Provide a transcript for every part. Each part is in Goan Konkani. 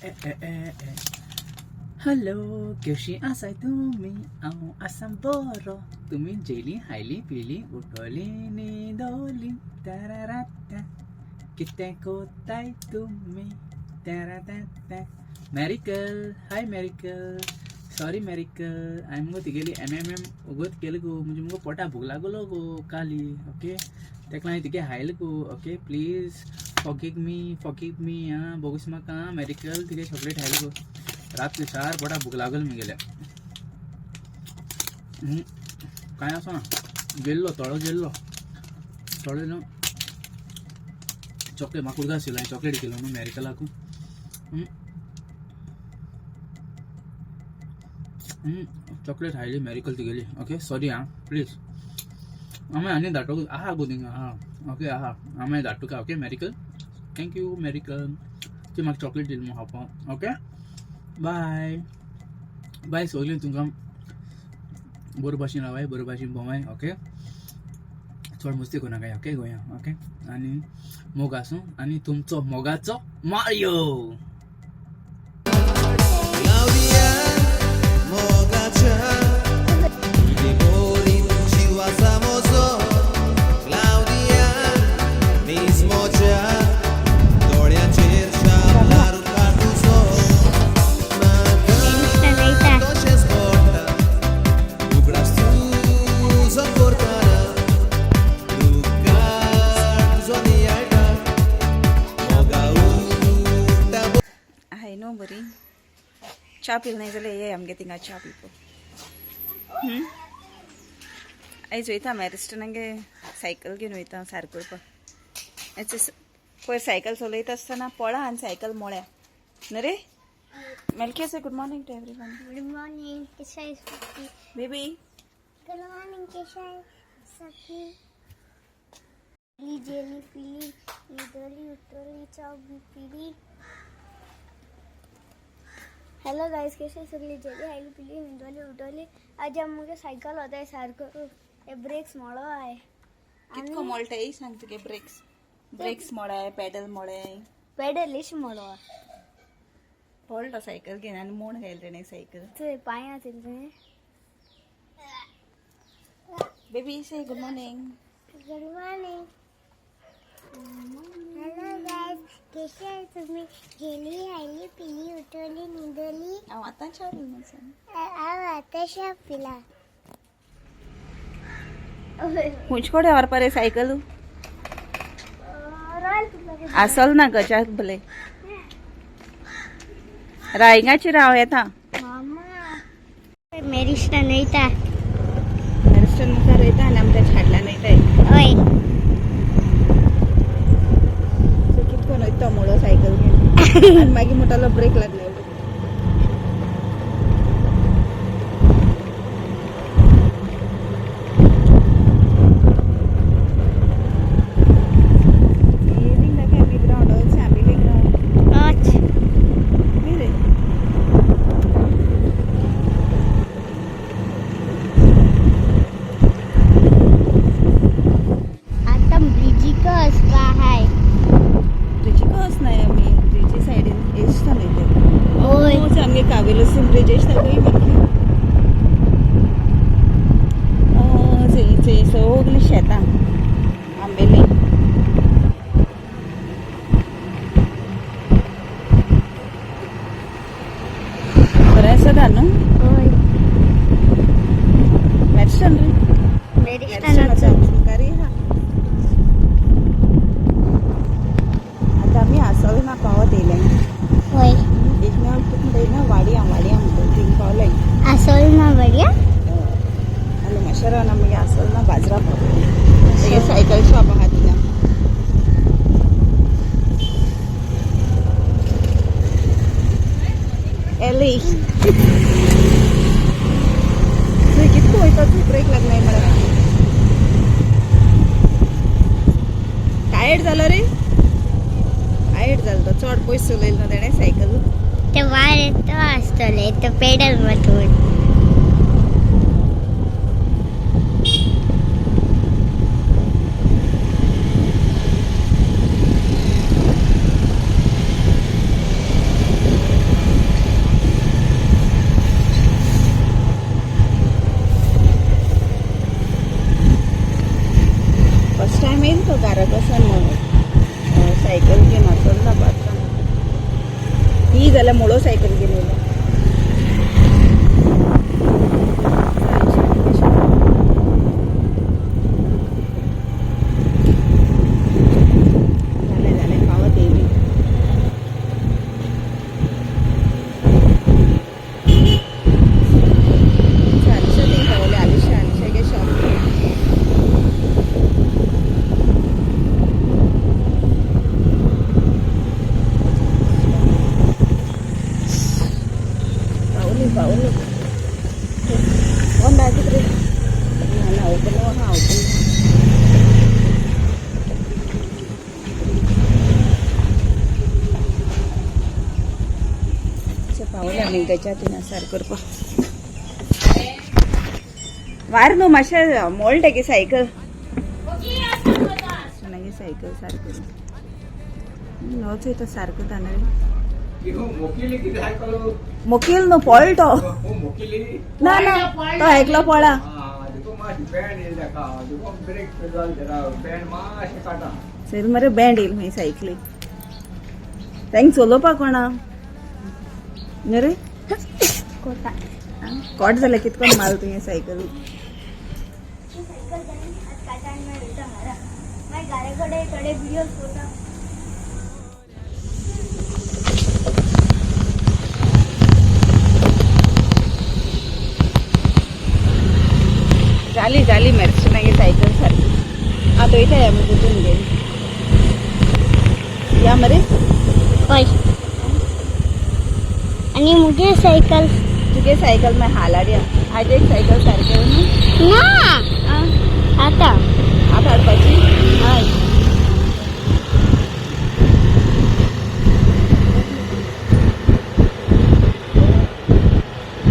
ए ए ए. हॅलो, कशी आसाय तुमी? हांव आसा बरो. तुमी जेली, हायली, पिली, उठली, न्हिदोली? ताराराता. कितें कोताय तुमी? ताराताता. मॅरिकल, हाय मॅरिकल. सॉरी मॅरिकल, हांवें मुगो तिगेली एम एम एम वगत केलें गो. म्हणजे मुगो पोटा भूक लागलो गो काली. ओके, तेका लागून तिगे हायल गो. Okay, please forgive me, forgive me. आं, बोगूस म्हाका मॅरिकल, तिगे चॉकलेट हायल गो. रात सार पोटा भूक लागल मुगेल्या. कांय आसना, गेल्लो थोडो, गेल्लो थोडो न्हू. चॉकलेट म्हाका उदक आशिल्लो, हांवें चॉकलेट केलो न्हू मॅरिकलाकू. चॉकलेट हायली मॅरिकल तिगेली. ओके, सॉरी आं, प्लीज. आमी आनी धाडटो आहा गो थिंगा आहा. ओके, आहा, आमी धाडटा तुका. Okay miracle, thank you miracle, ती म्हाका चॉकलेट दिली म्हूण खावपाक. ओके, बाय बाय सगळीं. तुमकां बरो भाशेन रावाय, बरो भाशेन भोंवाय. ओके, चड मस्ती करूं नाकाय. ओके गोंया. ओके, आनी मोग आसूं आनी तुमचो मोगाचो मारियो. Claudia, मोगाच्या तुजी बोलीन जीव आसा म्हजो. क्लावदिया, नीज म्हज्या दोळ्यांचेर शापला रुखार तुजो. म्हाका तशेंच पडटा उगडास तुजो करतना, रुखार तुजो नियाळटा, मोगा उठ्ठा. हाय न्हू बरी. च्या पिल नाही जाल्यार ये आमगे थिंगा च्या पिवपाक. आयज वयता मॅरिस्टनागे सायकल घेवन वयता सार करपाक. आयज पयर सायकल चलयता आसतना पळा आनी सायकल मोळ्या न्हू रे मेलके. Say good morning to everyone. Good morning, Kesha Sakhi. Baby. Good morning, Kesha Sakhi. Jelly, पिली, निदोली, उठोली, चाव बी पिली. हॅलो गायज, कशी सगळी? जेली, हायली, पिली, न्हिदोली, उठोली. आज आमगे सायकल वताय सारको, हे ब्रेक्स मोडो आहे. कितको मोळटाय सांग तुगे. ब्रेक्स, ब्रेक्स मोडाय, पेडल मोडाय. पेडल इश मोडो. पडलो सायकल घेवन आनी मोड घायले तेणें सायकल. थंय पांयां तें. Baby, say good morning. Good morning. Hello guys, कशी आहे तुम्ही? जेली, हायली, पिली, उठवली, निदोली. हांव आतां च्या पिवन सांग. हांव आतां च्या पिला. खंयचे कडेन व्हरपा रे सायकल? रॉयल. आसल ना गजाक भले रायगाचेर हांव येता. मामा, मेरिस्टन वयता. मॅरिस्टन मुखार वयता आनी आमी तेच्या फाटल्यान वयताय. हय. कितकोन वयता मोडो सायकल घेवन आनी मागीर म्हणटालो ब्रेक लागले. आमी ग्रावंड आंबेली ग्रावंड. अच्छा. रे. आता ब्रिजीक वचपा आहाय. ब्रिजीक वचनाय आमी, ब्रिजी सायडीन एशता वयताय. हय. आमगे कावेलोसीम ब्रिज एशता खंय मागीर थंय थंय सगलीं शेतां आंबेली. बरें आसा न्हू? हय. मॅरिस्टन रे. मेरिस्टनाचो. मुखारय आहा. आतां आमी आसोलना पावत येयले. हय. एक ना तुका म्हणटा ना, वाडया वाडया म्हणटा थिंग पावले. आसोल ना बढिया. आनी मातशें रावन मागीर आसोलना बाजरा पावले. मागीर सायकल शॉप आहा थिंगा. एली, थंय कितको वयता तूं? ब्रेक लागनाय मरे. टायर्ड जालो रे, टायर्ड जालो तो. चड पयस चलयलो ना तेणें सायकल. ते वार येतो आसतले तो पेडल मधून. ही जाल्यार मोडो सायकल घेवन येयलो. जालें जालें पावत येयली. आलिशा थिंग पावलें. आलिशा, आलिशा गे शॉप. पावली पावली. कोण दाखयत रे? ना ना, ओपन हा, ओपन. पावले आमी गजा तिना सार करपाक. वार न्हू, मातशें मोल्ट गे सायकल. मागीर सायकल सारको नोच येता सारको ताना. मोकिली कितें सायकल? मोकील न्हू, पळटो. मोकिली. ना ना, तो एकलो पळा. देखो, मातशें बँड येयलें ताका. देखो, ब्रेक फेल जालें. बँड मातशें काडटा. सर मरे, बँड येयल मागीर सायकली. तांकां चलोवपाक कोणा न्हू रे? कोता. कोट जाल्यार कितको माल तुवें सायकल. सायकल जाली आज काटा आनी मागीर वयता घरा. मागीर घरा कडेन थोडे व्हिडियोज करता. जाली जाली मॅरची मागीर सायकल सारकी. आतां वयता आमी तितून घेवन या मरे. हय, आनी मुगे सायकल? तुगे सायकल मागीर हालाड्या. आज एक सायकल सारकें न्हू. ना. आं? आतां. आतां हाडपाची. हय.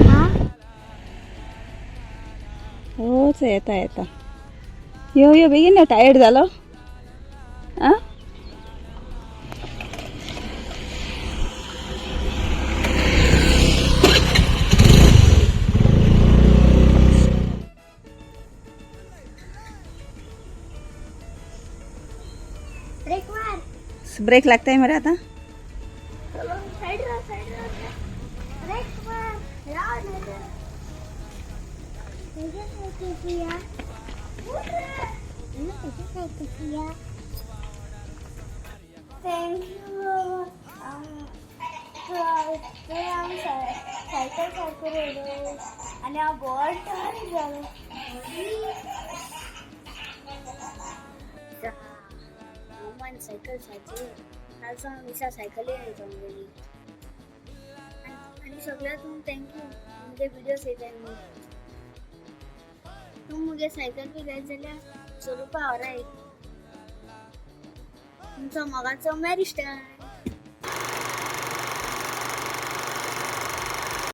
हां. होच येता येता. यो यो, बेगीन यो. टायर्ड जालो आं? ब्रेक मार. ब्रेक लागताय मरे आतां. साईड राव, साईड राव. ब्रेक मार, राव नाही. तुझ्या सायकल या, तुझ्या सायकल या. Thank you बाबा. हांव सायकल सारको येयलो आनी हांव बोर टायर्ड जालो. मामान सायकल सारकी. काल सावन विसा सायकली येयलो मुगेली. आनी सगळ्या तुम thank you. मुगे व्हिडियोज येयताय न्हू तूं. मुगे सायकल बी जाय जाल्यार चलोवपा व्हराय. तुमचो मोगाचो मॅरिस्टर.